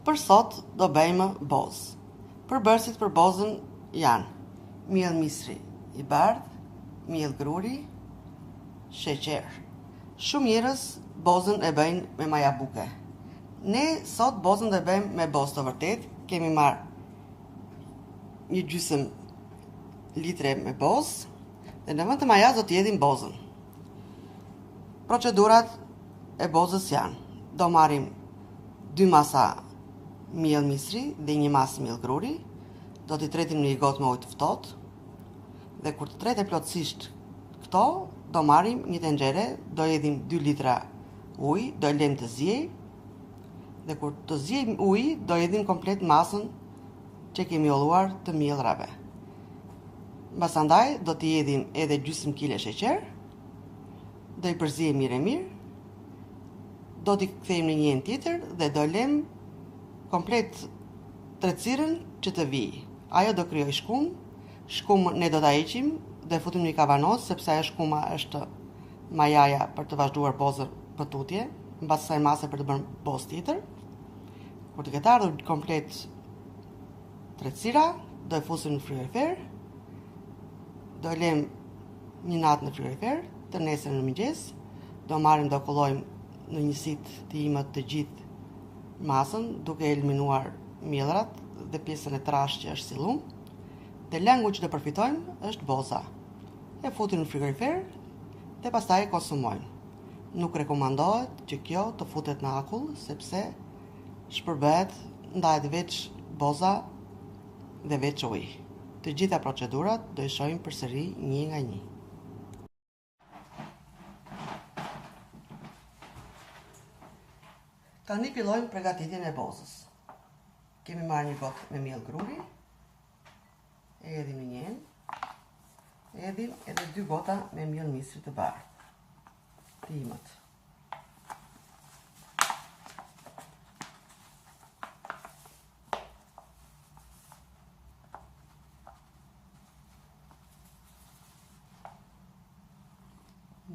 Për sot do bëjmë bozë. Përbërësit për bozën janë miell misri i bardhë, miell gruri, sheqer. Shumë njerëz bozën e bëjnë me maja buke. Ne sot bozën do e bëjmë me bozë të vërtetë. Kemi marrë një gjysëm litre me bozë dhe në vend të majas do t'i hedhim bozën. Procedurat e bozës janë, do marrim dy masa miell misri dhe një masë miell gruri, do t'i tretim në një gotë me ujë të ftohtë dhe kur të treten plotësisht këto, do marrim një tenxhere, do hedhim 2 litra ujë, do e lëmë të ziejë dhe kur të ziejë uji, do hedhim komplet masën që kemi holluar të miellrave. Mbasandaj do t'i hedhim edhe gjysmë kile sheqer, do i përziejmë mirë e mirë, do t'i kthejmë në një enë tjetër dhe do lëmë komplet tretësirën që të vijë. Ajo do krijojë shkumë, shkumën ne do ta heqim dhe futim në një kavanoz sepse ajo shkuma është majaja për të vazhduar bozën më tutje, mbas kësaj mase për të bërë bozë tjetër. Kur të ketë ardhur komplet tretësira, do e fusim në frigorifer, do e lëmë një natë në frigorifer, të nesërmen në mëngjes, do marrim do kullojmë në një sitë të imët të gjithë masën, duke eliminuar miellrat dhe pjesën e trashë që është si llum, dhe lëngu që do përfitojmë është boza. E futim në frigorifer dhe pastaj e konsumojmë. Nuk rekomandohet që kjo të futet në akull, sepse shpërbëhet, ndahet veç boza dhe veç uji. Të gjitha procedurat do i shohim përsëri një nga një. Tani fillojmë pregatitjen e bozës. Kemi marrë një gotë me miell gruri, e hedhim në një enë, hedhim edhe dy gota me miell misri të bardhë, të imët.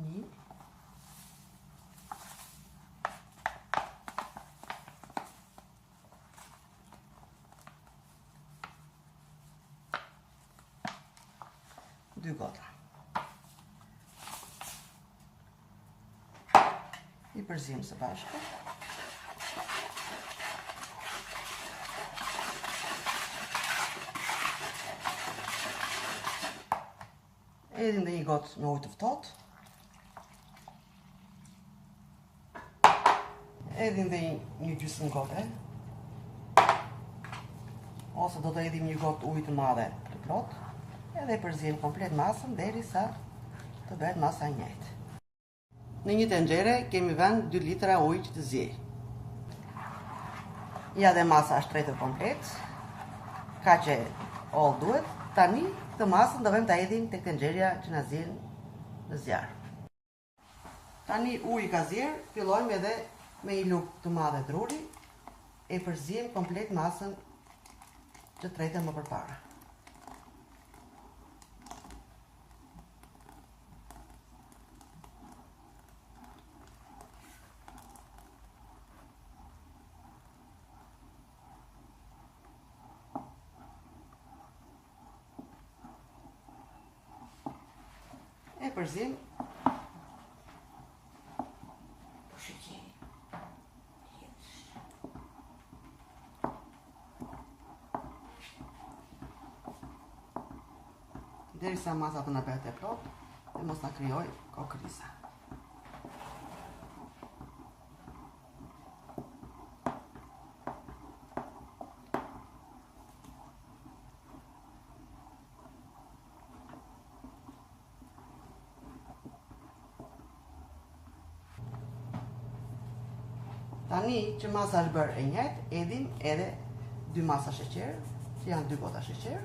Një. Dy gota. I përziejmë së bashku. Hedhim dhe një gotë me ujë të ftohtë. Hedhim dhe një, një gjysmë gote. Ose do të hedhim një gotë ujë të madhe të plotë. Edhe e përziejmë komplet masën derisa të bëhet masa e njëjtë. Në një tenxhere kemi vënë 2 litra ujë që të ziejë. Ja dhe masa është tretur komplet. Kaq e hollë duhet. Tani këtë masën do vëmë ta hedhim tek tenxherja që na zien në zjarr. Tani uji ka zier, fillojmë edhe me një lugë të madhe druri e përziejmë komplet masën që tretëm më përpara. E përziejmë. Po sheqeri. Derisa masa të na bëhet e plotë dhe mos na krijojë kokrriza. Tani që masa është bërë e njëjtë, hedhim edhe dy masa sheqer, që janë dy gota sheqer.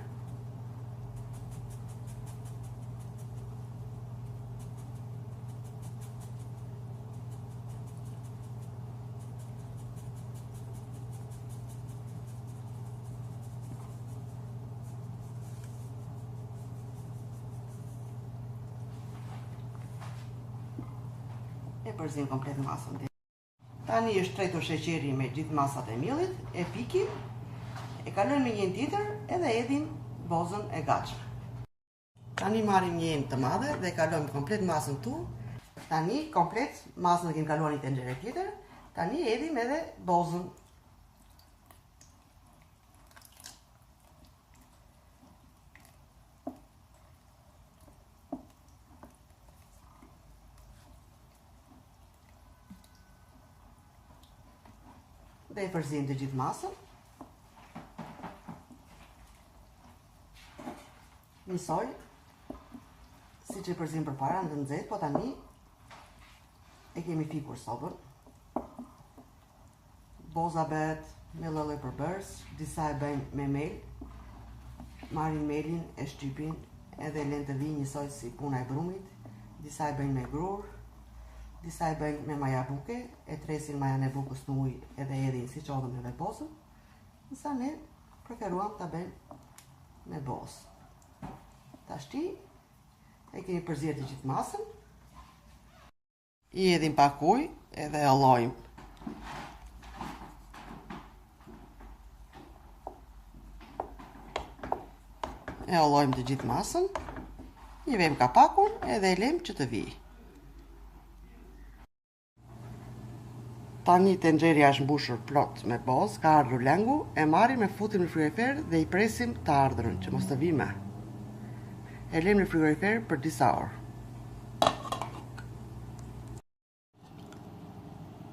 E përziejmë komplet masën. Tani është tretur sheqeri me gjithë masat e miellit, e fikim, e kalojmë në një enë tjetër edhe hedhim bozën e gatshme. Tani marrim një enë të madhe dhe e kalojmë komplet masën këtu. Tani komplet masën e kemi kaluar në një tenxhere tjetër. Tani hedhim edhe bozën. Dhe e përziejmë të gjithë masën. Njësoj, siç e përzimë përpara në të nxehtë, po tani e kemi fikur sobën. Boza bëhet me lloj-lloj përbërës, disa e bëjnë me mel, marrin melin e shtypin edhe e lënë të vijë njësoj si puna e brumit, disa e bëjnë me grurë, disa e bëjnë me maja buke, e tresin majan e bukës në ujë edhe hedhin siç hodhëm edhe bozën, ndërsa ne preferuam ta bëjmë me bozë. Tashti e kemi përzier të gjithë masën, I hedhim pak ujë edhe e hollojmë. E hollojmë të gjithë masën. I vëmë kapakun edhe e lëmë që të vijë. Tani tenxherja është mbushur plot me bozë, ka ardhur lëngu, e marrim e futim në frigorifer dhe i presim të ardhurën që mos të vijë më. E lëmë në frigorifer për disa orë.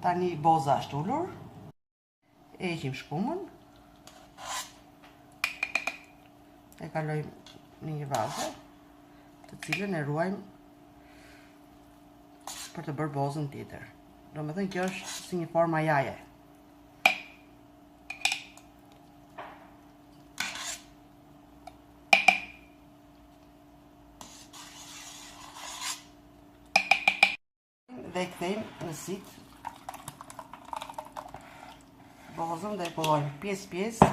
Tani boza është ulur. E heqim shkumën. E kalojmë në një vazo, të cilën e ruajmë për të bërë bozën tjetër. Domethënë kjo është si një formë majaje. Dhe e kthejmë në sitë bozën dhe e kullojmë pjesë pjesë.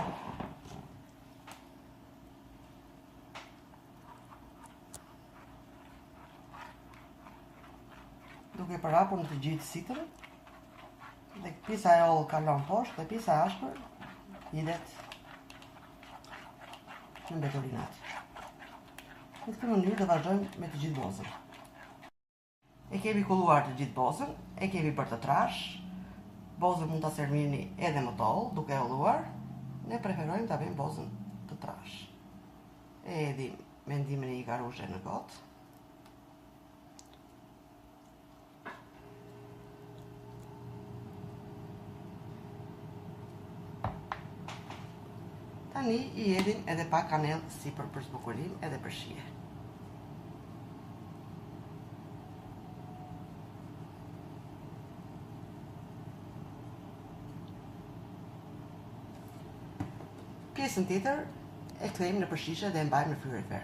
Duke përhapur në të gjithë sitën dhe pjesa e hollë kalon poshtë dhe pjesa e ashpër hidhet në mbeturinat. Në këtë mënyrë do vazhdojmë me të gjithë bozën. E kemi kulluar të gjithë bozën, e kemi bërë të trashë. Bozën mund ta servirni edhe më të hollë, duke e holluar. Ne preferojmë ta bëjmë bozën të trashë. E hedhim me ndihmën e një garuzhe në gotë. Tani i hedhim edhe pak kanellë sipër për zbukurim edhe për shije. Pjesën tjetër e kthejmë nëpër shishe dhe e mbajmë në frigorifer.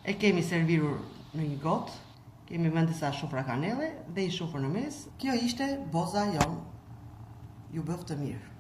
E kemi servirur në një gotë, kemi vënë disa shufra kanelle dhe një shufër në mes. Kjo ishte boza jonë. Ju bëftë mirë.